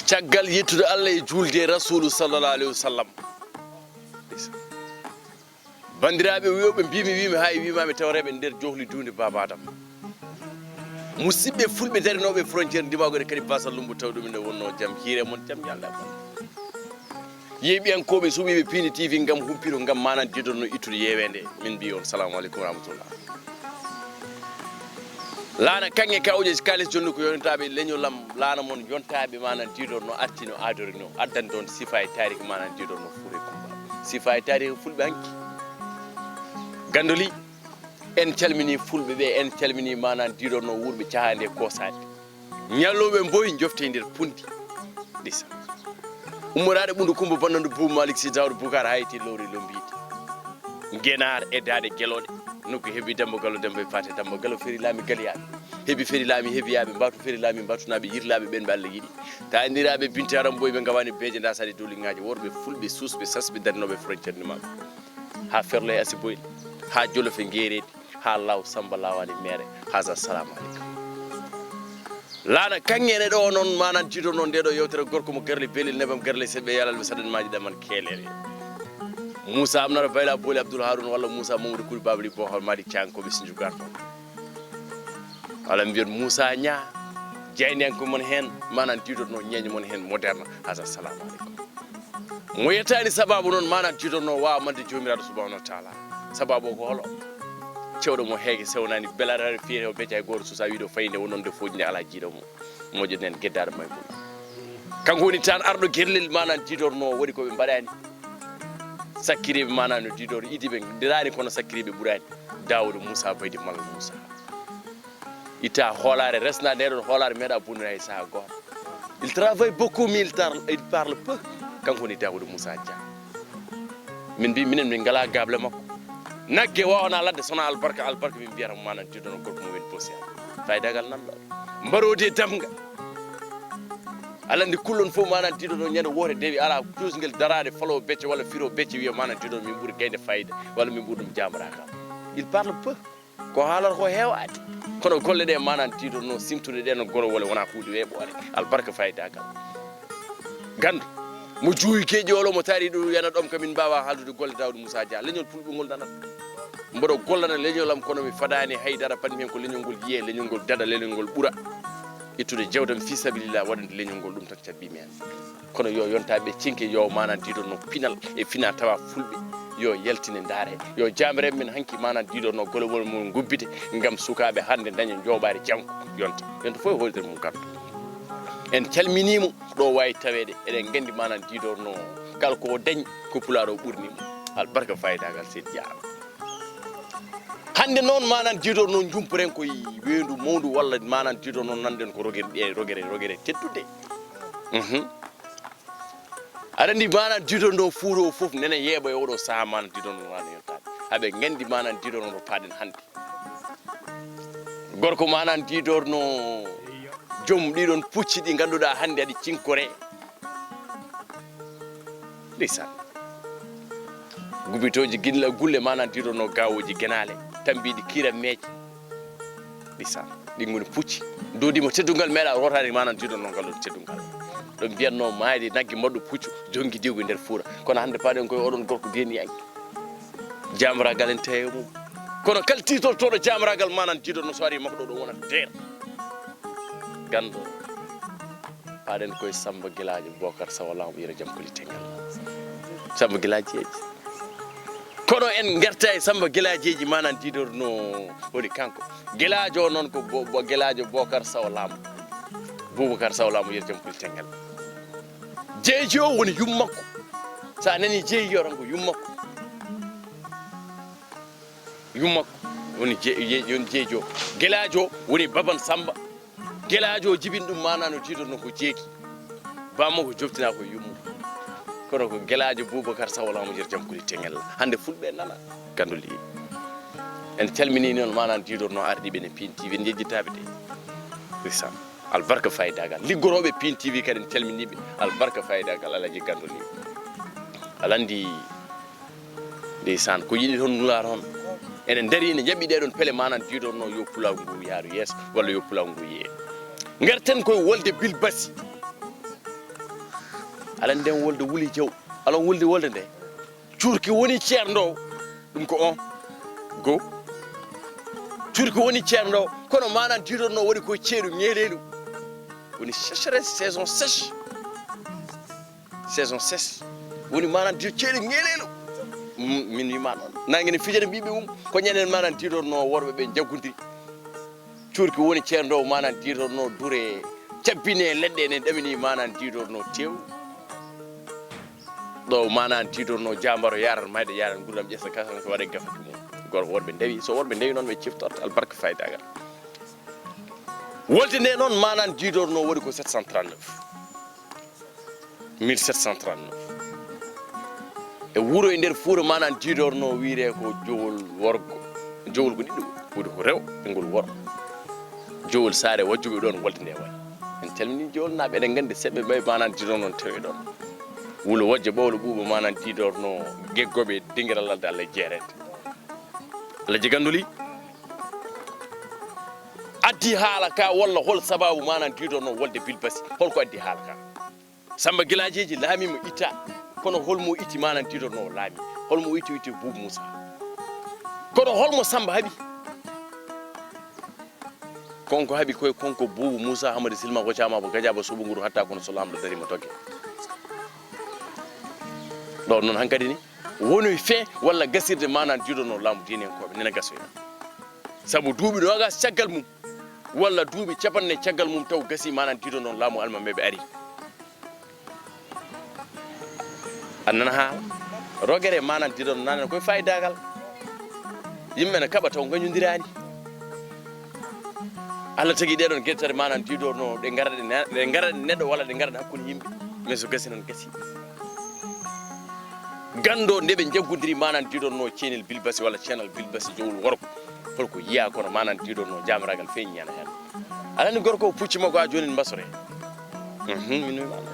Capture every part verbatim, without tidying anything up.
Caggal yettude Allah e juulde e Rasuulu sallallahu alayhi wa sallam. Banndiraaɓe wiyooɓe mbiimi wiimi haa e wiimaami tawreeɓe nder johli duunde Baaba Adama. Musidɓe fulɓe darinooɓe frontière ndimaagu ene kadi Baasal Lummbu tawɗo min ɗo wonnoo jam hiire mon jam ñalɗa mon. Yeeɓiyankooɓe suɓiiɓe Piindi T V ngam humpito ngam manan didorno ittude yeeweende min mbiyi on salaamu aleykum wa rahmatullah. Laana kaŋŋe kawƴe kaalis jonde ko yonitaaɓe leñol am laana mon yontaaɓe manan didorno artino aadorino addani toon sifa e taariki manan didorno fuure kumba sifa e taariki fulɓe hanki. Gandoli en calmini fulɓe ɓe en calmini manan didorno wuurɓe cahaande e koosaade. Ñallooɓe mboyi njofte nder pundi ɗisa. Ummoraade ɓundu kumba bannandu Buu Malik Si Daawda Bukaar hayti lowri lombiidi. Ngenaar e daande gelooɗe. Nokku heɓi Demmba Gallo Demmba e Faate Demmba Gallo feri laami galiyaaɓe. Heɓi feri laami heɓiyaaɓe mbaatu feri laami mbaatunaaɓe yirlaaɓe ɓen ɓe Allah yiɗi. Taaniraaɓe Binta Aram Boy ɓe ngawaani beeje ndaasaade dooliŋaaji worɓe fulɓe suusɓe sasɓe darinooɓe frontière ni maɓɓe. Haa ferlo e asiboyel haa jolofe ngeereedi. Haa law Samba lawani mere haza salamu aleykum. Laana kaŋŋe ene ɗo noon manan jiido noon nde ɗo yewtere gorko mo garle belel nebam garle seɓɓe yalal ɓe saɗan maaji ɗaman keelere. Moussa amnata bayla booli Abdoul Haroun walla Moussa Mamadou Koulibaly bohol maɗi cankoɓe sinjugar toon. Walla mbiyon Moussa ña jayniyanko mon heen manan diidoto noon ñeeño mon heen moderne haza salamu aleykum. Mo yettaani sababu noon manan jiidoto noon wawa mande joomiraaɗo subhanahu wa taala. Sababu o ko holo? Cewɗo mo heege sewnani belaraare fiyete o becca e gooto susa wiɗo fayinde wononde fooji nde ala jiiɗo mo. Moƴƴo nen geddaɗo may mum. Kanko woni tan arɗo gerlel manan jiidorno waɗi koɓe mbaɗani. Sakkiriɓe manan no diidor idiɓe ndirani kono sakkiriɓe ɓurani. Daawuda Moussa Baydi Malla Moussa. Itta hoolaare resna nde ɗon hoolaare meeɗa bonnude hay saha gooto. Il travaille beaucoup mais il tar- il parle peu. Kanko woni Daawuda Moussa Dia. Min mbi minen min ngala gable makko. Nagge wawana ladde sona albarka albarka min mbiyata mo manan didono gorko mo wen bosi am. Faydagal nan ɗo. Mbarodi e damga. Alandi kullon fof manan didono ñande wote dewi ala tusgel darade falo becce walla firo becce wiya manan didono min ɓuuri gayde fayida walla min ɓuuri ɗum jamraka. Il parle peu. Ko haalata ko heewaani. Kono golle ɗe manan tiitorno simtude ɗe no gorowole wona huude weeɓoore albarka fayidagal. Ganndo mo juuwi keeƴoolo mo taari ɗo yana ɗom kamin mbaawa haaldude golle Daawuda Moussa Dia leñol pulɓe ngol nanat. Mboɗo gollana leñol am kono mi fadaani hay dara panmi heen ko leñol ngol yiye leñol ngol dada leñol ngol ɓura. Ittude jawdam fi sabilillah waɗande leñol ngol ɗum tan cabbimi heen. Kono yo yontaɓe cinke yo manan dido no pinal e fina tawa fulɓe yo yaltine ndaare yo jamre men hanki manan dido no golowol mum gubbite ngam sukaɓe hande daña joɓare janggo yonta yonta fof e hoyder mum kaddu. En calminimo ɗo wawi tawede eɗen gandi manan dido no kala ko dañ ko pulaar o ɓurnimo. Albarka fayidagal sedi jarama. Hande noon manan dido no jumporen koye weyndu mawndu walla manan dido noon nanɗen ko rogere rogere rogere teddude. Mhm. Aɗa anndi manan dido ndo fuuɗo o fof nene yeeɓa e oɗo saha manan dido no wano yottaɓe haɓe gandi manan dido no paaɗen hande. Gorko manan didorno joom ɗiɗon pucci ɗi ganduɗa hande aɗi cinkore. Ndeysaan. Gubitooji gilla gulle manan diɗo no gaawooji genaale tambiiɗi kiira meeje. Ndeysaan. Ɗi ngoni pucci doodima teddungal meeɗa rotaade manan diɗo no ngal ɗon teddungal. Ɗo mbiyatno maayde nagge mbaɗɗo puccu jongi diwgo nder fuura kono hannde paaɗen koye oɗon gorko deniyanke. Jamragal en tawi mum kono kala titortoɗo jamragal manan diɗo no so ari makko ɗo ɗo wonata deer. Ganndo. Paaɗen koye Samba Gilaajo Bokar Sawa Lam ɓiyere jam koli tengal. Samba Gilaajeeji. Kono en ngarta e Samba Gilaajeeji manan didor no woni kanko. Gilaajo o noon ko bo, bo Gilaajo Bokar Sawa Lam. Boubacar Sawa Lam ɓiyere jam koli tengal. Jeeji o woni yummakko. Sa nani jeeji o tan ko yummakko. Yummakko woni je, je, woni jeeji o. Gilaajo woni baban Samba. Gelaajo o jibini ɗum maana no tiitorno ko jeegi. Bammo ko joftina ko yummo. Kono ko gelaajo Boubacar Sawla mo yer jam kuli tengel. Hannde fulɓe nana ganduli. En calmini noon maana diidorno ardiiɓe ne pinti ɓe jejjitaaɓe de. Risam. Albarka fayidagal. Liggorooɓe pinti wi kadi en calminiiɓe. Albarka fayidagal alaji ganduli. Alandi Ndeysaan ko yiɗi toon nulaar on ene ndari ene jaɓi ɗeɗon pele manan diidorno yo pulaw ngu yaaru yeeso walla yo pulaw ngu yee. Ngarten koye wolde bilbasi. Alan nden wolde wuli jaw. Alan wulde wolde nde. Cuurki woni ceerndo. Ɗum ko on. Go. Cuurki woni ceerndo. Kono manan diitorno waɗi ko ceeɗu ŋeeleelu. Woni sécheresse, saison sèche. Saison sèche. Woni manan diitor ceeɗu ŋeeleelu. Mm, min wima noon. Nange ne fijata mbiɓe mum. Ko ñanden manan diitorno worɓe ɓe jaggodiri. Cuurki woni ceerndo manan diitorno dure. Cabbine leɗɗe ne ɗamini manan diitorno tew. Ɗo manan tiitorno jambaro yaran mayde yaran gurdam ƴesa kasan ko waɗe gafa ɗum. Gorko worɓe ndewi, so worɓe ndewi noon ɓe ciftorta albarka fayidagal. Wolde nde noon manan diidorno waɗi ko sept cent trente-neuf. Mille sept cent trente-neuf. E wuro e nder fuura manan diidorno wiyre ko jowol worgo. Jowol ko ɗiɗo, woni ko rew e ngol woro. Jowol saare wajjuɓe ɗon wolde nde waɗi. En calmini jowol naaɓe, eɗen nganndi seɓɓe ɓe manan diidorno tewe ɗon. Wulo wojja ɓawlo ɓuuɓa manan diidorno geggoɓe dingiral ladde Allah jeerede. Allah jiganduli addi haala ka walla hol sababu manan diidorno wolde bilbasi, holko addi haala ka? Samba Gilajeji laamima itta, kono holmo itti manan diidorno o laami? Holmo itti, itti Buubu Muusa? Kono holmo Samba haɓi? Konko haɓi koye konko Buubu Muusa Hamadi Silma ko caama ko gajaaba soɓo nguru hatta kono so laamɗo darima tokke. Ɗo noon hankadi ni woni fin walla gasirde manan diidorno laamu diinenkooɓe nena gasoya. Sabu duuɓi noogas caggal mum walla duuɓi capanɗe caggal mum taw gasi manan diidorno laamu almameɓe ari. A nana haala. Rogere manan diidorno nanana koye fayidagal. Yimɓe ne kaɓa taw gañodirani. Allah tagi ɗeɗon gettare manan diidorno ɗe ngara ɗe ne-, ɗe ngara ɗe neɗɗo walla ɗe ngara ɗe hakkunde yimɓe. Mais so gasi noon gasi. Gando nde ɓe jaggodiri manan diidorno ceenel bilbasi walla ceenal bilbasi jowol worgo. Holko yiya kono manan diidorno jamiragal feeñi yana hen. Alani gorko o pucci makko ha joni mbasore. Mhm, min mi wala.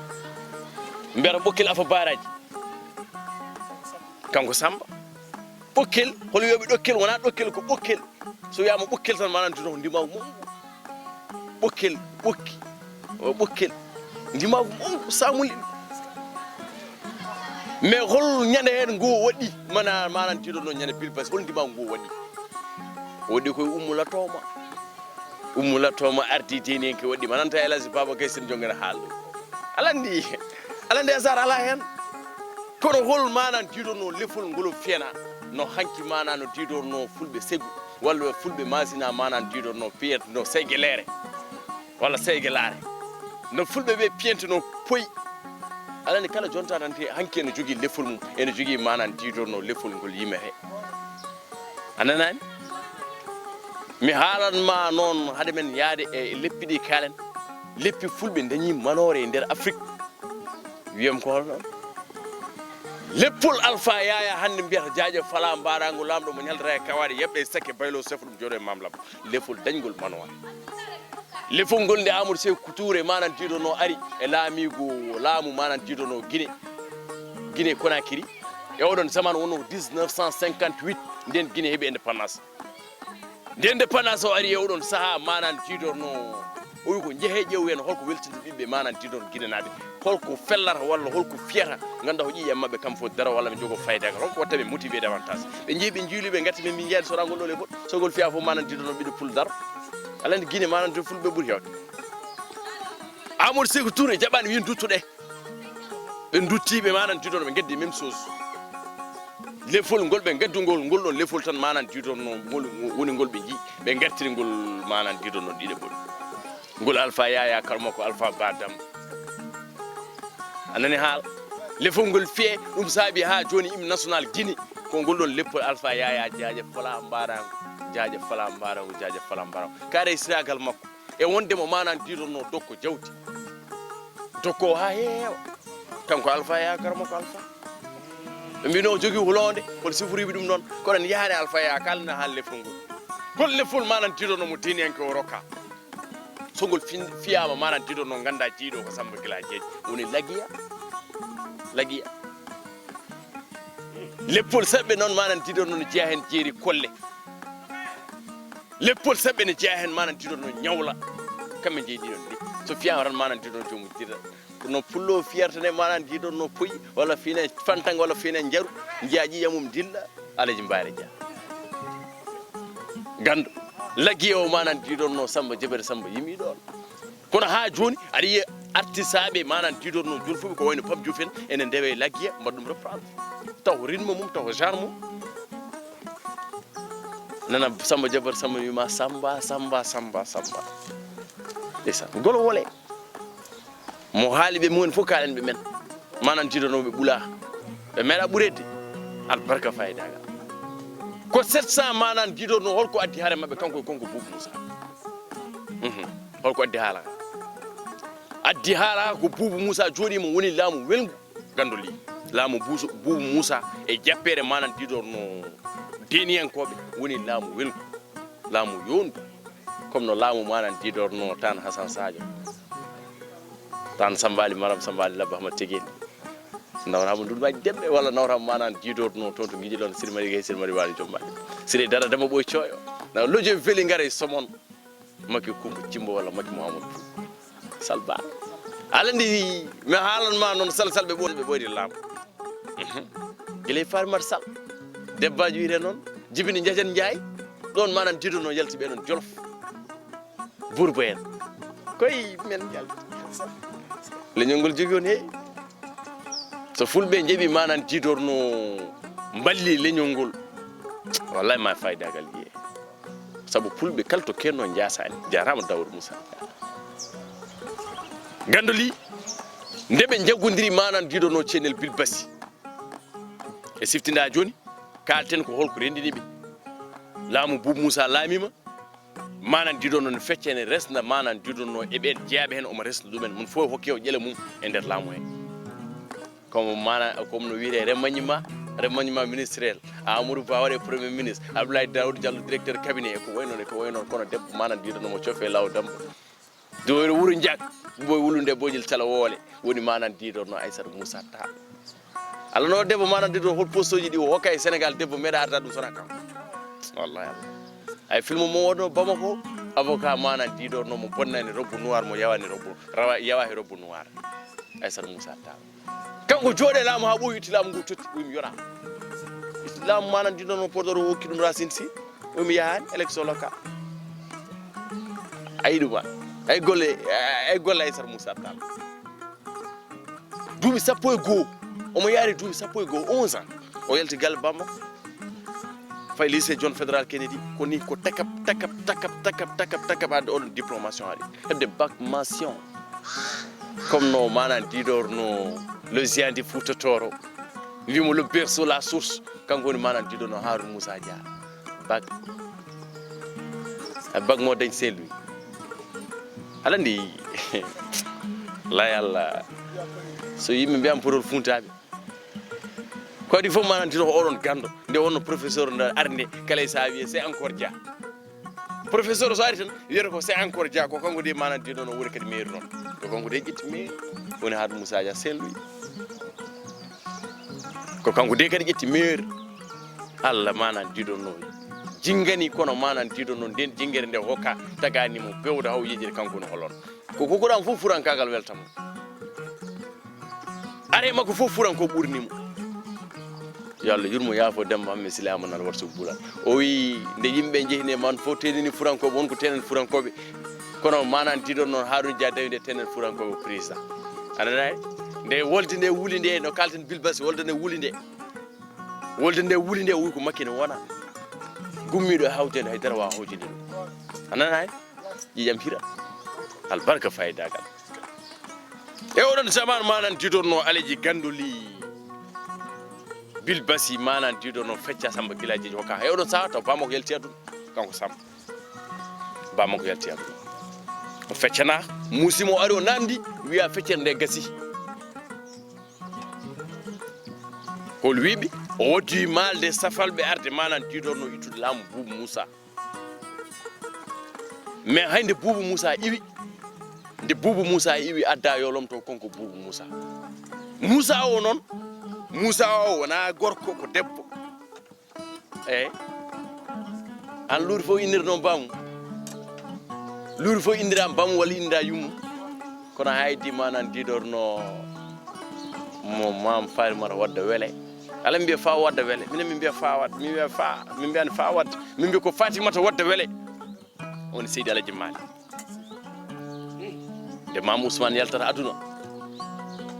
Mbiyata ɓokkil afa baraji. Kanko Samba. Ɓokkel, hol wiyoɓe ɗokkel, wona ɗokkel, ko ɓokkel. So wiyama ɓokkel tan, manan diidorno ko ndimaagu mawgu. Ɓokkel, ɓokki, o ɓokkel. Ndimaagu mawgu, samuli. Mais hol ñande hen ngo waɗi, mana, manan diidorno ñande bilbasi, hol ndimaagu ngo waɗi? O waɗi koye Ummu Latoma. Ummu Latoma ardi deni en ke waɗi mananta El Hadji Baba Gaye Sène jongene haalɗo. Alandi, alandi hasar ala hen. Kono hol manan diidorno lefol ngol fiyana no hanki mana no diidorno fulɓe segu walla fulɓe masina manan diidorno piyet no seygeleere walla seygelare. No fulɓe ɓe piyente no poyi. Alani kala jonta tan te hanki ene jogii lefol mum, ene jogii manan diidorno lefol ngol yimete. A nanaani? Mi haalan ma noon, hade men yaade e leppi ɗi kaalen. Leppi fulɓe dañi manoore e nder Afrik. Wiyam ko holno? Leppol Alfa Yaya hannde mbiyata jaaƴe fala mbaaraango laamɗo mo ñaldata e kawaade yeɓɓe e sakke baylo sefo ɗum jooɗo e Maam Labbo. Lefol dañgol manoore. Lefol ngol nde Amadou Sékou Touré manan diidono ari e laamiigu laamu manan diidono Guinée. Guinée Conakry. E oɗon zaman wonno ko dix-neuf cent cinquante-huit nden Guinée heɓi indépendance. Nde indépendance o ari e oɗon saha manan diidorno o wi ko jehe ƴeewen holko weltinta ɓiɓɓe manan diidorno Guinée naaɓe. Holko fellata walla holko fiyata ganda ko ƴiƴam maɓɓe kam fof daro walla ɓe jogo faydagal holko watta ɓe motivé davantage. Ɓe jii ɓe jiili ɓe gatti ɓe mbi jeeyani sora ngol ɗo le fof sogol fiya fof manan diidorno ɓiɗo pul daro. Alande Guinée manan diidorno fulɓe ɓuuri hewde. Amadou Sékou Touré jaɓani wi duttuɗe. Ɓe duttiɓe manan diidorno ɓe gaddi même chose. Lefol ngol ɓe gaddugol ngol ɗon lefol tan manan diidorno ngol woni ngol ɓe jii ɓe gartiri ngol manan diidorno ɗiɗaɓol. Ngol Alpha Yaya karma ko Alpha Badam. A nani haala? Lefol ngol fiye ɗum saabi ha joni hymne national Guinée ko ngol ɗon leppol Alpha Yaya jaaje fala mbarango jaaje fala mbarango jaaje fala mbarango kare siragal makko. E wonde mo manan diidorno dokko jawdi dokko o ha heewa. Kanko Alfa ya karama ko Alfa ɓe mbino o jogii hulonde kono siforiɓe ɗum noon kono en yahani Alfa ya kalana ha lefol ngol. Hol lefol manan diidorno mo deniyanke o rokka sogol fiyama manan diidorno ganda jiiɗo ko Samba Gila Jeeji woni lagiya. Lagiya leppol saɓɓe noon manan diidorno no jeeya hen jeeri kolle. Leppol saɓɓe ne jeya hen manan diɗon no ñawla. Kamɓe jeyi ɗiɗon leppi So fiyaama tan, manan diidono joomum dilla. Kono pullo fiyarta ne, manan diidono poyi, walla fine fantang, walla fine njaru, njiya ƴiƴam mum dilla, Alaji Mbaare Dia. Ganndo, laggiye o manan diidono Samba Jabare Samba yimi ɗon. Kono haa jooni, aɗa yiya artisaaɓe manan diidono jolfuɓe ko wayno Pape Diouf en, ene ndewe laggiye, mbaɗa ɗum reprendre. Taw rythme mum, taw genre mum. Nana Samba Jabare Samba wima Samba, Samba, Samba, Samba. Ndeysaan, golo wole. Mo haali ɓe mumen fof kaalen ɓe men. Manan diidono ɓe ɓula. Ɓe meeɗa ɓureede. Albarka faydagal. Ko sept cents manan diidono, holko addi hare maɓɓe kanko e konko Boubou Moussa? Mhm. Holko addi haala ka? Addi haala ko Boubou Moussa jooɗiima woni laamu welngu. Ganndo li. Laamu Buusu-, Boubou Moussa e jappeere manan diidono deeniyankooɓe woni laamu welngu. Laamu yowndu. Comme no laamu manan diidono Tan Hasan Sadio. Tan Sambali, Maram Sambali, Labba Ahmad Tegel. Nawrama Ndulmaaji Demɓe walla nawrama manan diidono toon to Ngiƴi ɗon, Sirmari Gay, Sirmari Waali Jommaaji. Sire Dara Dama Ɓoy Cooyo. Na loje veli ngara e Somon. Maki Kumba Cimbo walla Maki Mouhamadou Pou. Salba. Ala ndi mi haalan ma noon sal sal ɓe ɓoy-, ɓe ɓoyri laamu. Mhm. Gila e Farimata Sall. Debbaaji wiyete noon. Jibini Njajan Njaay. Ɗoon manan diidono yalti ɓe noon Jolof. Burba en. Koy men yalti. Leñol ngol jogi on heewi. So fulɓe njeɓi manan diidorno mballi leñol ngol. Wallahi ma faydagal yiye. Sabu pulɓe kala to kenno njasani. Jarama Daouda Moussa. Gandoli, nde ɓe njaggodiri manan diidorno Ceenel Bilbasi. E siftinda joni, kalten ko holko rendini ɓe. Laamu Boubou Moussa laamima, manan diidorno no fecce ne resna manan diidorno e ɓen jeyaɓe hen, omo resna ɗumen, mun fof hokki o ƴele mum e nder laamu he. Comme mana, comme no wiyete remaniement, remaniement ministériel. Amadou Ba waɗe premier ministre, Abdoulaye Daouda Diallo directeur cabinet, e ko way noon, e ko way noon, kono debbo manan diidorno mo cofe law Damba. Doyro wuro Njaak, boy wulunde bojil cala woole, woni manan diidorno Aissata Moussa Tall. Alla no debbo manan diidorno hol poste uji ɗi o hokka e Sénégal, debbo meeɗa arda ɗum sona kan. Wallahi Allah. Ay film mo wonno Bamako, avocat manan diidorno mo bonnani robe noir, mo yawani robe, rawa, yawa he robe noir. Aissata Moussa Tall. Kanko jooɗe laamu haa ɓooyi itti laamu ngu totti, o wimi yona. Itti laamu manan diidorno Podor o hokki ɗum Racine Sy, o wimi yahan élection locale. Ayi ɗum a, ay golle, ay golle Aissata Moussa Tall. Duuɓi sappo e goo, omo yaari duuɓi sappo e goo, onze ans. O yalti galle Bamako. Fayi lycée John Federal Kennedy, ko ni ko takap, takap, takap, takap, takap, takap, adde oɗon diplomation ari. Hedde bac mention. Comme no manan diidorno le géant de Fouta Tooro. Wimo le berceau, la source. Kanko woni manan diidorno Harouna Moussa Dia. Bac. A bac mo dañ Saint-Louis. Aɗa andi, lay Allah. So yimɓe mbiyam porol funtaaɓe. Ko waɗi fof manan diidorno ko oɗon ganndo. Nde wonno professeur nde arde kala e sa wiye c'est encore Dia. Professeur so ari tan, wiyata ko c'est encore Dia, ko kanko de manan diidorno woni kadi maire noon. Ko kanko de ƴetti maire, woni Harouna Moussa Dia Saint-Louis. Ko kanko de kadi ƴetti maire. Allah manan diidorno jingani, kono manan diidorno nden jingere nde hokka, tagani mo bewdo haw yejere kanko no holon. Ko kukuɗam fof furankagal weltamo. Are makko fof furan ko ɓurni mo. Yo Allah yurmo yaafo Demba Hamme Sila Amanal Warso Bulal. O wi nde yimɓe jehine man fof tenini furankoɓe, won ko tenen furankoɓe. Kono manan diidorno Harouna Dia dawi nde tenen furankoɓe président. A nanay? Nde wolde nde wuli nde no kalten Bilbasi, wolde nde wuli nde. Wolde nde wuli nde o wi ko makki ne wona. Gummiɗo e hawjande hay dara wawa hawjande ɗum. A nanay? Ƴiƴam hira. Albarka fayidagal. E oɗon zaman manan diidorno Alaji Gandoli. Bilbasi manan diidorno fecca Samba Gilaji hokka. E oɗon saha taw Bamako yalti aduna. Kanko Samba. Bamako yalti aduna. O feccana, musimo ari o namdi, wiya feccere nde gasi. Hol wiɓe, o waddi maalde safalɓe arde manan diidorno ittude laamu Boubou Moussa. Mais hay nde Boubou Moussa iwi, nde Boubou Moussa iwi adda yo lomto konko Boubou Moussa. Moussa o noon, Moussa o wona gorko, ko debbo. Eyyi. An luuri fof innir noon bamum. Luuri fof innira bamum walla innira yummum. Kono haydi manan didorno mo mam Fatimata Wadda Wele. Ala mbiya fa Wadda Wele. Minen min mbiya fa Wadda. Min mbiya fa, min mbiyani fa Wadda. Min mbiya ko Fatimata Wadda Wele. Woni Seydi Alaji Malik. Nde Mam Ousmane yaltata aduna.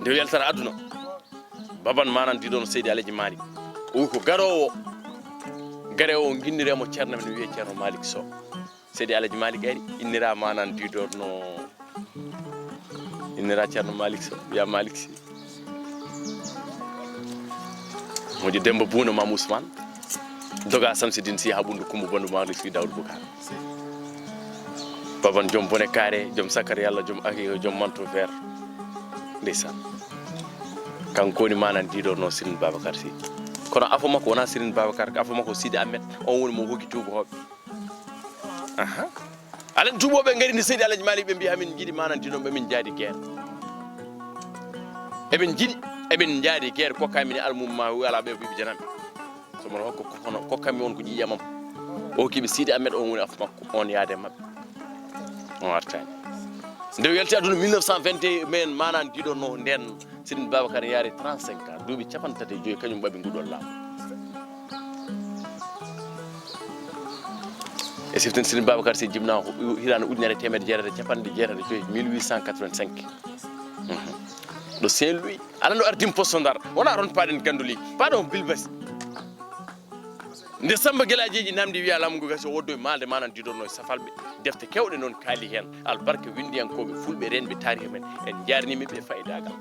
Nde o yaltata aduna. Baban manan didorno Seydi Alaji Malik. O wi ko garowo. Garowo o ginniremo ceerno men wiye Ceerno Malik Sow. Seydi Alaji Malik ari innira manan didorno. Innira Ceerno Malik Sow, wiya Malik Sy. Moƴƴo Demba Buuna Mam Ousmane. Doga Samsidine Sy ha ɓundu Kumba Bandu Malik Sy Daoud Boucar. Baban joom bone carré, joom sakkar Yalla, joom ahiyo, joom manteau vert. Ndeysaan. Kanko woni manan didorno Serigne Babacar Sy. Kono afo makko wona Serigne Babacar, afo makko Sidi Ahmed, on woni mo hokki tuuba hoɓe. Aha. Alan tuuboɓe ngari ni Seydi Alaji Malik ɓe mbi hamin jiiɗi manan didon ɓe min jaadi guerre. Eɓen jiiɗi, eɓen jaadi guerre kokka min almum ma wi ala ɓe biɓe janam. So mon hokko kono kokka mi on ko ƴiƴamam. O kiɓe Sidi Ahmed on woni afo makko on yaade mabɓe. On artani. Nde welti aduna mille neuf cent vingt et un men manan didon no nden Serigne Babacar yaari trente-cinq ans, duuɓi capanɗe tati e joyi, kañum ɓaɓi nguɗol laamu. E siftin Serigne Babacar Sy jibna ko u-, hitaande ujunere e teemedde jeetati e capanɗe jeetati e joyi, mille huit cent quatre-vingt-cinq. Mhm. Ɗo Saint-Louis. Aɗa ɗo ardim posto Ndar. Wona toon paɗen Ganduli. Paɗon Bilbasi. Nde Samba Gelaajeeji namdi wiya laamu ngu gasi o woddoy maalde manan didorno e safalɓe. Defte kewɗe noon kaali heen. Albarka winndiyankooɓe fulɓe renɓe taarihi men. En njaarnii ɓe faydaagal.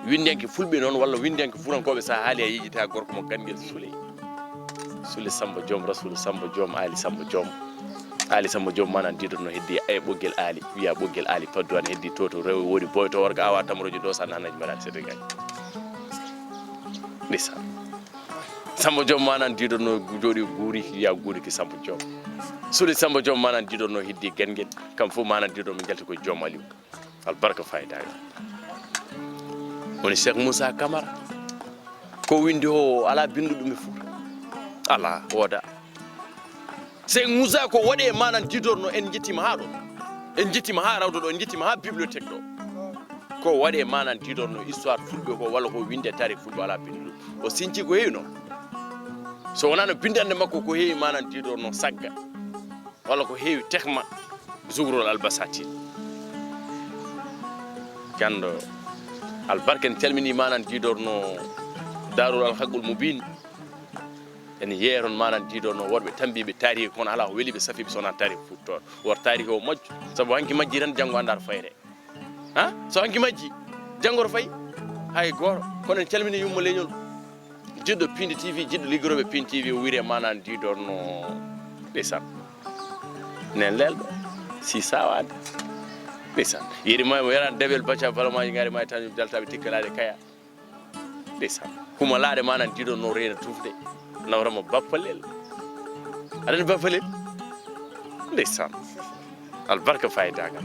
Winndiyanke fulɓe noon walla winndiyanke fuutankooɓe so a haali a yejjita gorko mo Ganngel Sule. Sule Samba Joom, Rasulu Samba Joom, Aali Samba Joom. Aali Samba Joom manan didorno heddi e Ɓoggel Aali. Wiya Ɓoggel Aali Padduwaan heddi to, to rewo woodi boy to warga awa tamroji do sa nanaji mbaɗaani seeɗa gañ. Ndeysaan. Samba Joom manan didorno gu-, jooɗi guuri, wiya guuri ki Samba Joom. Sule Samba Joom manan didorno heddi Ganngel. Kam fof manan didorno min njalti ko Joom Aliou. Albarka fayda. Woni Cheikh Moussa Camara. Ko windi o ala bindu ɗum e Fuuta. Ala, wooda. Cheikh Moussa ko waɗi e manan didorno en jettima ha ɗo. En jettima ha rawdo ɗo, en jettima ha bibliothèque ɗo. Ko waɗi e manan didorno histoire fulɓe ko walla ko winde tarik fulɓe ala bindu ɗum. O sinci ko heewi noon. So wonano bindande makko ko heewi manan didorno sagga. Walla ko heewi tehma zugrol albasatin. Ganndo albarka en calmini manan didorno Darul Alhaqul Mubin. En yeeron manan didorno worɓe tambiɓe taarihi kono ala ko weli ɓe safiɓe so wona taarihi futtooɗo. Wor taarihi o majju sabu hanki majji tan janngo anndar fayre. Ha? So hanki majji janngo to fayi hay gooto. Kono en calmini yumma leñol. Jiɗɗo Pindi T V, jiɗɗo liggorooɓe Pindi T V, o wiyre manan didorno ndeysaan. Nen lelɗo, si sawaade. Ndeysaan. Yeri ma mo yaran debel baca balomaji ngari ma tan daltaɓe tikkalaade kaya. Ndeysaan. Huma laaɗe manan didorno reena tufde. Nawrama bappalel. Aɗani bappalel? Ndeysaan. Albarka faydagal.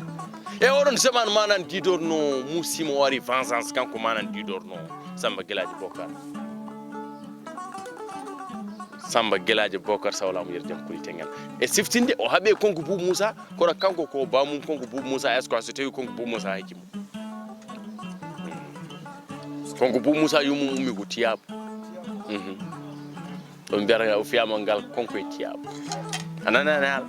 E oɗon zaman manan didorno musimo o ari vengeance kanko manan didorno Samba Gelaajo Bokar. Samba Gelaajo Bokar sawlamu yer jam kuli tengal. E siftinde o haɓe konko Bubu Moussa kono kanko ko bamum konko Bubu Moussa est-ce que so tawi konko Bubu Moussa hakkimo. Konko Bubu Moussa yumum ummi ko Tiyaabu. Mhm. Ɗum mbiyata o fiyama ngal konko e Tiyaabu. A nanani haala?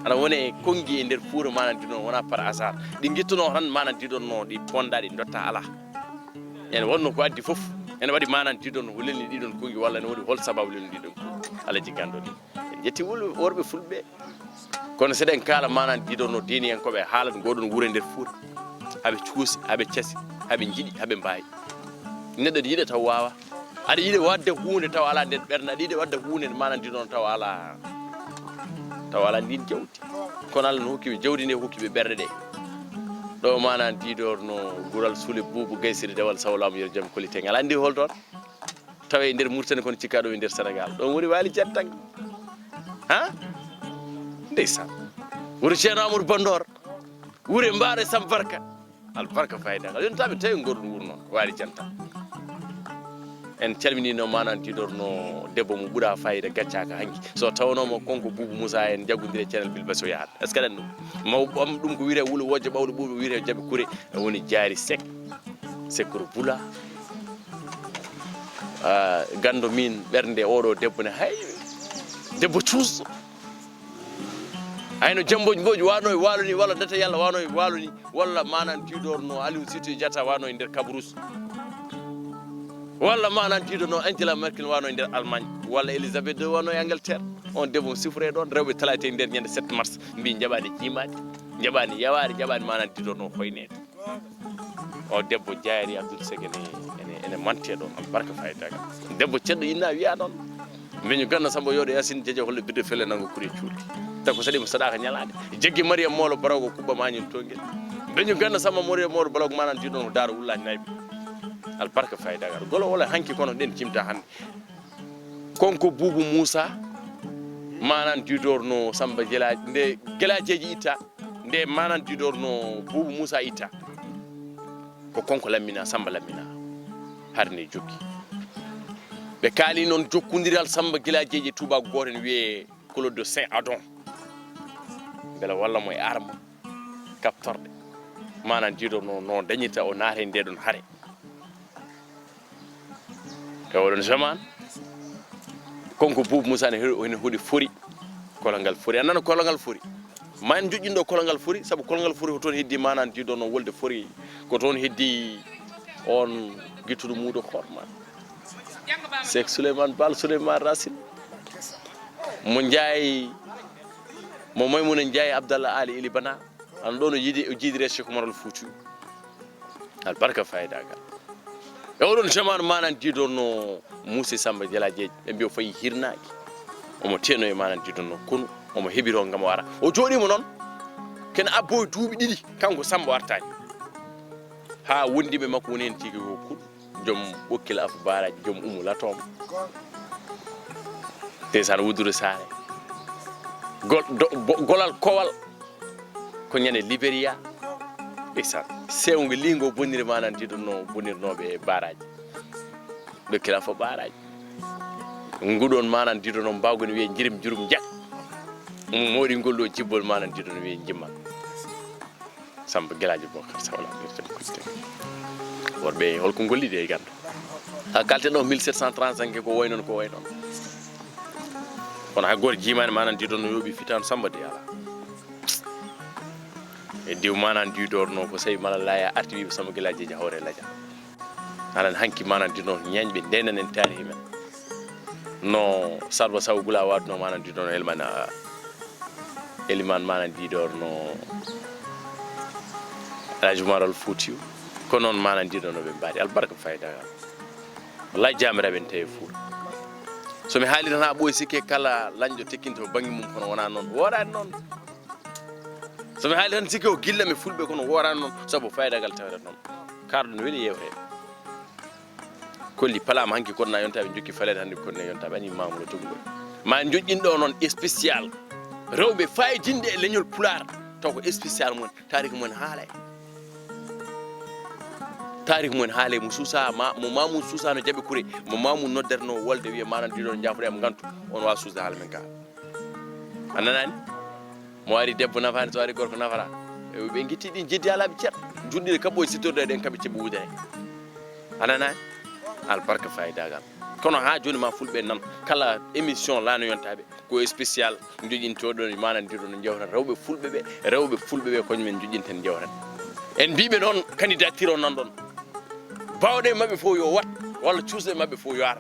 Aɗa woni e konngi e nder Fuuta manan didorno wona par hasard. Ɗi gittuno tan manan didorno ɗi ponda ɗi dotta ala. En wonno ko addi fof. Ene waɗi manan didorno ko lelni ɗiɗon konngi walla ene waɗi hol sababu lelni ɗiɗon konngi. Alaji ganndo ɗi. En jetti wol-, worɓe fulɓe. Kono seɗen kaala manan didorno diiniyankoɓe haalat ngoɗon wuro e nder Fuuta. Haɓe cuusi, haɓe casi, haɓe jiɗi, haɓe mbaawi. Neɗɗo ne yiɗa taw waawa. Aɗa yiɗa wadde huunde taw ala nden ɓernde, aɗa yiɗa wadde huunde manan didorno taw ala, taw ala ndin jawdi. Kono Allah no hokki ɓe jawdi ndi, hokki ɓe ɓerɗe ɗe. Ɗo manan didorno gural Sule Buubu Gaysiri dewal sawlamu yer jam koli tengal. Andi hol toon? Tawa e nder Mauritanie kono cikka ɗo e nder Sénégal. Ɗon woni Waali Jantan. Ha? Ndeysaan. Wuro Ceerno Amadou Bandor. Wure Mbaare Sambarka. Albarka fayda. Yontaɓe tawi goɗɗum wuro noon. Waali Jantan. En calminino manan tiiɗorno debbo mo ɓura fayida gaccaka hanki. So tawnomo konko Buubu Moussa en jaggodiri e Ceerno Bilbas o yahat. Est-ce que aɗa anndi ɗum? Maw ɓam ɗum ko wiyetee wulu wojjo ɓawɗo ɓuuɓe wiyetee Jaɓi Kure. E woni Jaari Sek, Sekor Bula. Ah, ganndo min ɓernde oɗo debbo ne hay debbo cuusɗo. Ayno Jambooji Mbooji wano e Waalo ni, walla Ndete Yalla wano e Waalo ni, walla manan tiiɗorno Aliou Sitoé Diatta wano e nder Kabrousse. Walla manan tiiɗorno Angela Merkel wano e nder Allemagne, walla Elisabeth deux wano e Angleterre. On debbo sifre ɗon, rewɓe talata e nder ñande sept mars, mbi jaɓani jiimaade, jaɓani yawaade, jaɓani manan tiiɗorno hoyneede. O debbo Jaari Abdoul Sek ene, ene, ene mante ɗon, albarka faydagal. Debbo ceddo inna wiya ɗon. Mbeñu ganna Samba yooɗo Yasin jeje holle bidde fele nango kuri cuurki. Tako saɗi mo saɗaka ñalaade. Jeggi Mariam Molo Barago kubba mañin tongel. Mbeñu ganna Samba Mariam Molo Barago manan tiiɗorno ko daaro wullaani nayɓe. Albarka faydagal. Golo wala hanki kono ɗen cimta hannde. Konko Buubu Moussa manan tiiɗorno Samba Gelaaji, nde Gelaajeeji itta, nde manan tiiɗorno Buubu Moussa itta. Ko konko Lammina, Samba Lammina. Hari ne jokki. Ɓe kaali noon jokkondiral Samba Gelaajeeji e tuubaaku gooto ene wiyee Claude de Saint Adon. Mbela walla mo e arma, kaptorɗe. Manan tiiɗorno no dañirta o naata e nde ɗon hare. E oɗon jaman, konko Buubu Moussa ne he-, ene hoɗi fori, kolongal fori. A nana kolongal fori. Ma en joƴƴinɗo kolongal fori, sabu kolongal fori ko toon heddi manan tiiɗorno wolde fori, ko toon heddi on gittuɗo muuɗo hoorma. Cheikh Souleymane Baal, Souleymane Racine. Mo Njaay, mo Maymuna Njaay, Abdallah Ali Ili Bana. Ano ɗo no yiide, o jiidiri e Cheikh Oumar Al Fouti. Albarka faydagal. E oɗon jaman manan tiiɗorno Moussa Samba Jalajeeji. Ɓe mbi o fayi hirnaaki. Omo teno e manan tiiɗorno kunu. Omo heɓiro ngam o ara. O jooɗimo noon. Ken abbo e duuɓi ɗiɗi. Kanko Samba o artaani. Ha wondiɓe makko woni hen tigi ko kunu. Joom Ɓokkil Afu Baaraji, joom Umu Latom. Ndeysaan, Wuduru Saare. Gol-, do-, bo-, golal kowal ko ñande Liberia. Ndeysaan, sewngo lingo boniri manan tiiɗorno bonirnoɓe e baaraji. Ɓokkil Afu Baaraji. Nguɗon manan tiiɗorno mbawgol wiye njirim jurum jak. Mo moɗi ngol ɗo jibbol manan tiiɗorno wiye jimmal. Samba Gelaajo Bokar Sawla ɓirten kutte. Worɓe holko gollidi e ganndo? Ha kalten ɗo mille sept cent trente-cinq ko woy noon, ko woy noon. Kono hay gooto jiimaani manan diwdorno yooɓi fitaan Samba de alaa. E diw manan diwdorno ko sawi mala laya arti wiɓe Samba Gelaajo Jaaja hawre laja. Alan hanki manan diwdorno ñañɓe ndenen en taarihi men. No Salba Saw Gula waɗno manan diwdorno Elmana Eliman manan diwdorno Alhaji Umar Al Foutiou. Ko noon manan diwdorno ɓe mbaɗi albarka fayda. Wallahi jamiraaɓe en tawi Fuuta. So mi haali tan haa ɓooyi sikke kala lañɗo tekkinto bannge mum kono wonaa noon. Wooraani noon. So mi haali tan sikke o gilla mi fulɓe kono wooraani noon sabu faydagal tawata noon. Kaarɗo no weli yewtere. Kolli palaama hanki koɗna yonta ɓe jokki faleede hannde koɗne yonta ɓe ani mamulo tugol. Ma en joƴƴin ɗo noon spécial. Rewɓe fayidinde e leñol Pulaar taw ko spécial mum. Taariik mum en haalay. Taariik mum en haalay mo suusa ma, mo mamu suusa no jaɓi kure, mo mamu nodderno wolde wiye manan diɗon jaafuɗo em ngantu, on wa suusa haala men ka. A nanani? Mo ari debbo nafani, so ari gorko nafata. E ɓe gitti ɗin jeddi alaɓe ceer. Juɗɗiɗe kabɓo e sittorɗe ɗen kaɓe ceɓɓo wudere. A nanani? Albarka fayidagal. Kono ha joni ma fulɓe nan kala émission lano yontaɓe. Ko spécial joƴintoɗo manan diɗo no jewta rewɓe fulɓe ɓe, rewɓe fulɓe ɓe koñumen joƴinten jewta. En mbiɓe noon candidature o nan ɗon. Bawɗe maɓɓe fof yo wat, walla cuusɗe maɓɓe fof yo ar.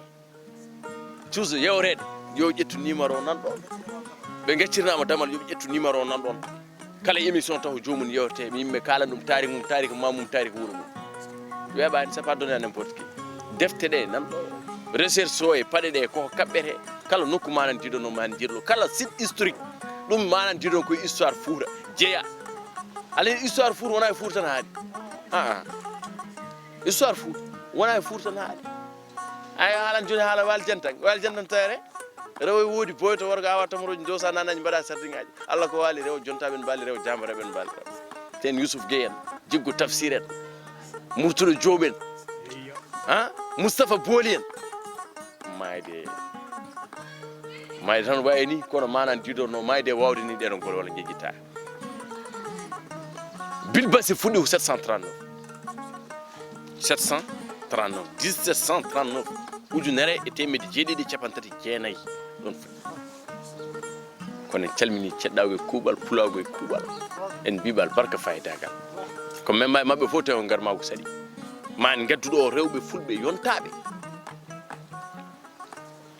Cuusɗe yewreede yo ƴettu numéro o nan ɗon. Ɓe gaccirnama damal yo ɓe ƴettu numéro o nan ɗon. Kala émission taw joomum yewte, yimɓe kala ɗum tarik mum, tarik ma mum, tarik wuro mum. Weeɓaani, c'est pas donné à n'importe qui. Defte ɗe nan ɗo, recherche o e paɗe ɗe koko kaɓɓete, kala nokku manan diɗo no man dirlo, kala site historique, ɗum manan diɗo ko histoire Fuuta jeeya. Alay histoire Fuuta wona e Fuuta tan haali. Ah, ah. Histoire Fuuta wona e Fuuta tan haali. Ay haalan joni haala Waali Jantan, Waali Jantan tawere. Rewo e woodi boyto worgo awa tamoroji ndosa nanaji mbaɗa sardiŋaji. Allah ko waali rewo jontaɓe en mbaali rewo jambaraɓe en mbaali rewo. Ten Youssouf Gueye en, Jiggo Tafsir en, Murtuɗo Joob en, ha? Moustapha Booli en. Maayde, maayde tan wayi ni, kono manan diidorno maayde wawde ni ɗeɗon gol walla jejjita. Bilbasi fuɗɗi ko sept cent trente-neuf. Sept cent trente-neuf, dix-sept cent trente-neuf, ujunere e teemedde jeeɗiɗi e capanɗe tati e jeenayi, ɗon fuɗɗi. Kono en calmini ceɗɗaagu e kuuɓal, pulaagu e kuuɓal. En mbiiɓe albarka faayidagal. Ko memma e maɓɓe fof tawi on ngarmaagu saɗi. Ma en ngaddu ɗo rewɓe fulɓe yontaaɓe.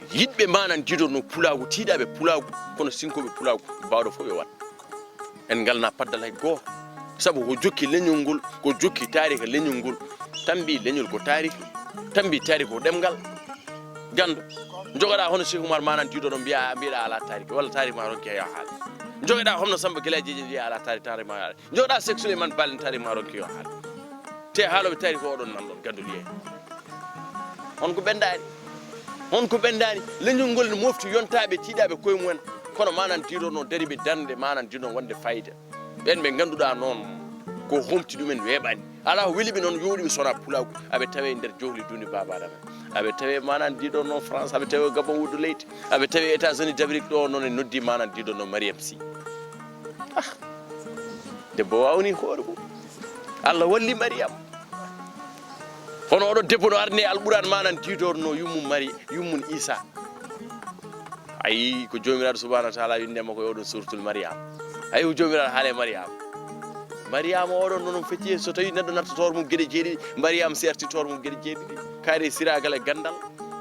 Yiɗɓe manan diidorno pulaagu, tiiɗaaɓe pulaagu, kono sinkooɓe pulaagu, baawɗo fof yo waɗ. En ngalna paddal hay gooto. Sabu ko jokki leñol ngol, ko jokki taariika leñol ngol. Tambi leñol ko taariika, tambi taariika ko ɗemngal. Ganndo, njogoɗaa hono Cheikh Oumar manan diidorno mbiya, mbiɗa ala taariika, walla taariika ma ronke yo haal. Njogoɗaa hono Samba Gila Jeeje mbiya ala taariika, taariika ma yo haal. Njogoɗaa Cheikh Souleymane Balen taariika ma ronke yo haal. Te haalooɓe taariika ko oɗon nan ɗon, ganndo liye. On ko ɓendaani. On ko ɓendaani. Leñol ngol ne mofti yontaaɓe, tiiɗaaɓe koye mumen. Kono manan diidorno dariiɓe darnde, manan diidorno wonde fayida. Ɓen ɓe ngannduɗaa noon ko humti ɗumen weeɓaani. Alaa ko weli ɓe noon, yooɗi ɓe so wonaa pulaagu. Aɓe tawe nder johli duuni Baaba Adama. Aɓe tawe manan diidorno France, aɓe tawe Gabon wuddu leydi. Aɓe tawe États-Unis d'Afrique ɗo noon en noddi manan diidorno Mariam Sy. Ah, debbo wawni hoore mum. Allah walli Mariam. Hono oɗo debbo no arni e Alquran manan diidorno yummum Mari, yummum Isa. Ayi ko Joomiraaɗo subhanahu wa taala winde makko e oɗon suratul Mariam. Ayi ko Joomiraaɗo haale Mariam. Mariama oɗon noon fecci so tawi neɗɗo nattata hoore mum geɗe jeeɗiɗi, Mariama si arti hoore mum geɗe jeeɗiɗi. Kaari e siragal e gandal,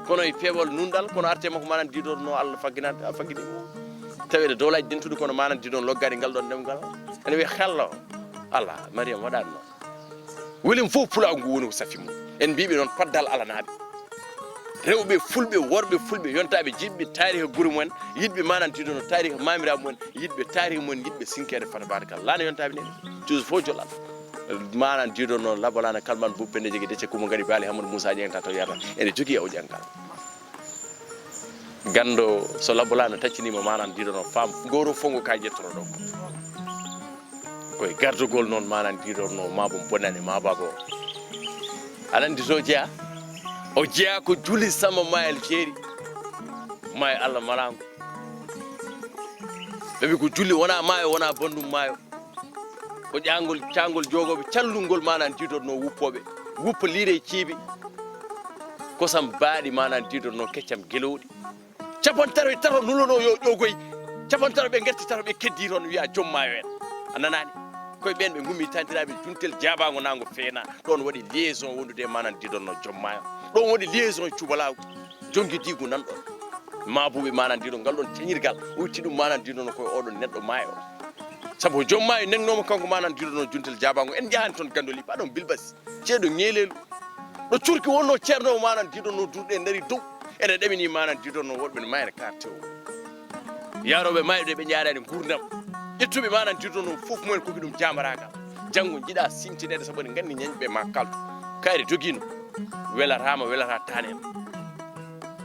kono e peewal nunɗal, kono arte makko manan diidorno Allah fagginaade, a faggini mo. Taweede dowlaaji dentuɗi kono manan diidorno loggaade ngal ɗon ɗemngal. Ene wiya hello. Ala, Mariama waɗaani noon. Welin fof pulaagu ngu woni ko safi mum. En mbiiɓe noon paddal alanaaɓe. Rewɓe fulɓe, worɓe fulɓe, yontaaɓe jiɗɓe taariika gure mumen, yiɗɓe manan diidorno taariika maamiraaɓe mumen, yiɗɓe taariika mumen, yiɗɓe sinkeede fata baade kala. Laana yontaaɓe nene, toujours fof jolal. Manan diidorno labalaana kalman buppe nde jegi decce kumo ngari baali Hamadou Moussa Dieng tato yata. Ene jogii aw ƴangal. Ganndo so labalaana tacciniima manan diidorno faam goro fongo ka jettono ɗo. Koye gardugol noon manan diidorno ma bom bonani ma babo. Aɗa anndi so jeya? O jeya ko juli sama mayel jeeri. Maayo Allah malaango. Ɓe mbi ko juli wona maayo, wona banndum maayo. Ko ƴaangol, caangol joogooɓe callungol manan diidorno wuppooɓe. Wuppa liire e ciibi. Kosam baaɗi manan diidorno keccam gelowɗi. Capantaro e tato nulono yo ƴogoy. Capantaro ɓe ngarti tato ɓe keddi toon wiya joom maayo en. A nanaani? Koye ɓeen ɓe ngummi tantiraaɓe juntel jaabaango nango feena. Ɗoon waɗi liaison wondude e manan diidorno joom maayo. Ɗoon waɗi liaison e cubalaagu. Jongi diigu nan ɗoon. Maabuɓe manan diido ngal ɗoon cañirgal. Utti ɗum manan diido no koye oɗon neɗɗo maayo. Sabu joom maayo nennoomo kanko manan diido no juntel jaabaango. En njahaani toon gandoli, paɗon bilbasi. Ceeɗo ŋeeleelu. Ɗo curki wonno ceerno o manan diido no durɗe dari dow. Ene ɗamini manan diido no woɗɓe no mayre karte o. Yarooɓe mayɓe ɓe njaaraani nguurndam. Ƴettuɓe manan diido no fof mumen koki ɗum jaambaraagal. Janngo njiɗa sintineede sabu ene nganndi ñañɓe ma kalto. Kayre dogiino. Welataama, welata taaneen.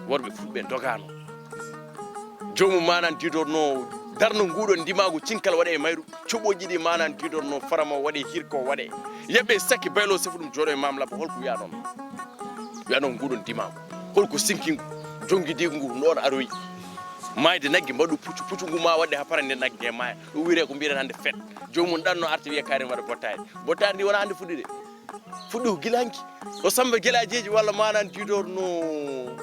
Worɓe fulɓe dogaano. Joomum manan diido no darno nguuɗo ndimaagu cinkal waɗe e mayru. Cuɓooji ɗi manan diido no farama waɗe hirko waɗe. Yeɓɓe sakki baylo sefu ɗum jooɗo e maam labba holko wiya noon. Wiya noon nguuɗo ndimaagu. Holko sinkingu. Jongi diigu ngu noon aroyi. Maayde nagge mbaɗu puccu puccu ngu ma waɗde ha para nde nagge nge maaya. Ɗum wiyre ko mbiɗen hannde fet. Joomum ɗanno arta wiya kaari waɗa bottaari. Bottaari ndi wona hannde fuɗɗude. Fuɗɗi ko gila hanki. O Samba Gila Jeeji walla manan diidor no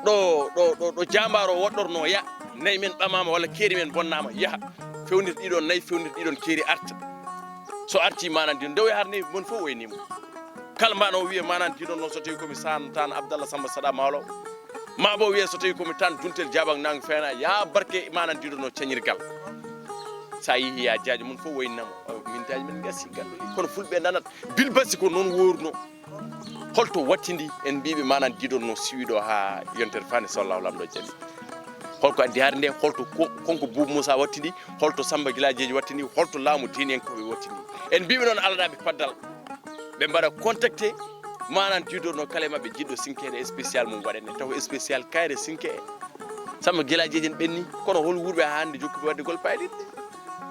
ɗo, ɗo, ɗo, ɗo jambaaro woɗɗorno ya. Nayi men ɓamama walla keeri men bonnama yaha. Fewnir ɗiɗon nayi, fewnir ɗiɗon keeri arta. So arti manan diido ndew yahar nayi mon fof waynimo. Kala mbano wiye manan diido no so tawi komi san tan Abdallah Samba Saɗa Mawlo. Ma bo wiye so tawi komi tan juntel jabak nango feena ya barke manan diido no cañirgal. Sa yihi ya jaaji mum fof waynamo. Min jaaji men gasi gandoli. Kono fulɓe nanat bilbasi ko noon worno. Holto wattindi en mbiɓe manan diido no siwiɗo ha yontere fani sallallahu lamɗo jami. Holko addi hade nde, holto ko-, konko Boubou Moussa wattindi, holto Samba Gila Jeeji wattindi, holto laamu diiniyankoɓe wattindi. En mbiɓe noon alanaɓe paddal. Ɓe mbaɗa contacté manan diido no kala e maɓɓe jiɗɗo sinkeede spécial mum waɗane. Taw spécial kayre sinke. Samba Gila Jeeji en ɓenni, kono hol wuurɓe ha hannde jokkuɓe waɗde gol payɗiɗɗe?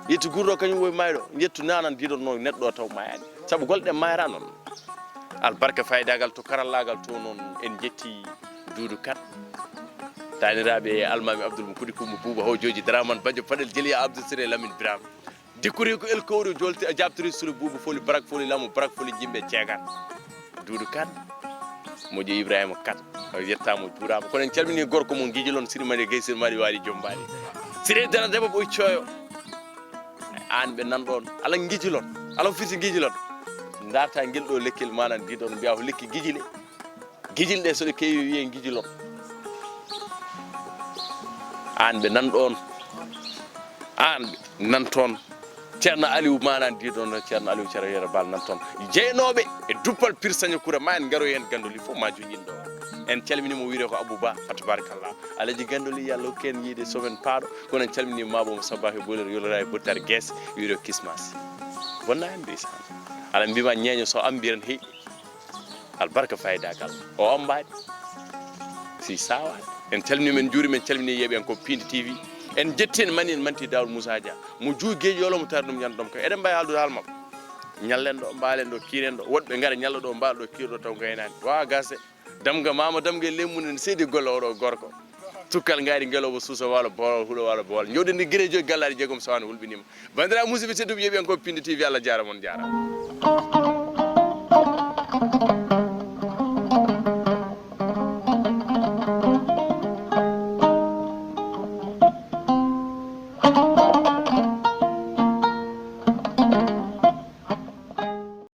Yettu gurɗo kañum woy mayɗo, yettu nanan diido no neɗɗo taw mayani. Sabu gol ɗe mayra noon. Albarka fayidagal to karallagal to noon en jetti Duudu Kan, taaniraaɓe e almaami Abdul Mukudi Kumba Buuba Hawjooji Daraman Bajo Paɗel Jeliya Abdul Sire Lamin Biraam. Dikkuri ko El Kowri jolti a jaabtori suru buubu foli barak foli lamu barak foli jimɓe ceegan. Duudu Kan, moƴƴo Ibrahima Kan, o yettaama o juuraama. Kono en calminii gorko mo Ngijilon, Siri Mari Gey, Siri Mari Waali Jombaali. Sire Dara Debbo Ɓoy Cooyo. Aan ɓe nan ɗoon, ala Ngijilon, ala ko firti Ngijilon. Ndaarta ngel ɗo lekkel manan ndi ɗoon mbiya ko lekki Gijile. Gijilɗe so ɗe keewi wiyee Ngijilon. Aan ɓe nan ɗoon, aan ɓe nan toon. Ceerno Aliou manan ndi ɗoon, Ceerno Aliou Cero Yero Bal nan toon. Jeynooɓe e duppal Pir Saña Kura ma en ngaroy heen Gandoli fof ma joñin ɗo. En calminii mo wiyetee ko Abou Ba, fa tabarakallah. Alaji Gandoli, yo Allah hokku en yiide somen paaɗo. Kono en calminii Mabo mo Sabba he Bolir, Yolora e Bottar Gees, wiyetee Kismas. Bonna en ndeysaan. Ala mbima ñeeño so ambiran heƴi. Albarka faydagal. O ombaani. Si sawaani. En calminii men, juuri men calminii yeeɓe en ko Pindi T V. En jetti en mani en manti Daawul Moussa Dia. Mo juu geeji yolo mo tari ɗum ñande ɗom ko. Eɗen mbawi haaldude haal makko. Ñallen ɗo, mbaalen ɗo, kiiren ɗo. Woɗɓe ngara ñalla ɗo, mbaala ɗo, kiira ɗo taw gaynaani. Wawa gasde. Damga mama damga e leydi mum en seydi golle oɗo gorko. Tukkal ngaari ngelooba suusa waalo boowal huɗo waalo boowal. Jooɗi ndi gere joyi gallaari jeegom sawaani hulɓiniima. Banndiraaɓe musidɓe tedduɓe yeeɓiyankooɓe Pindi T V, Allah jaaraama, on jaaraama.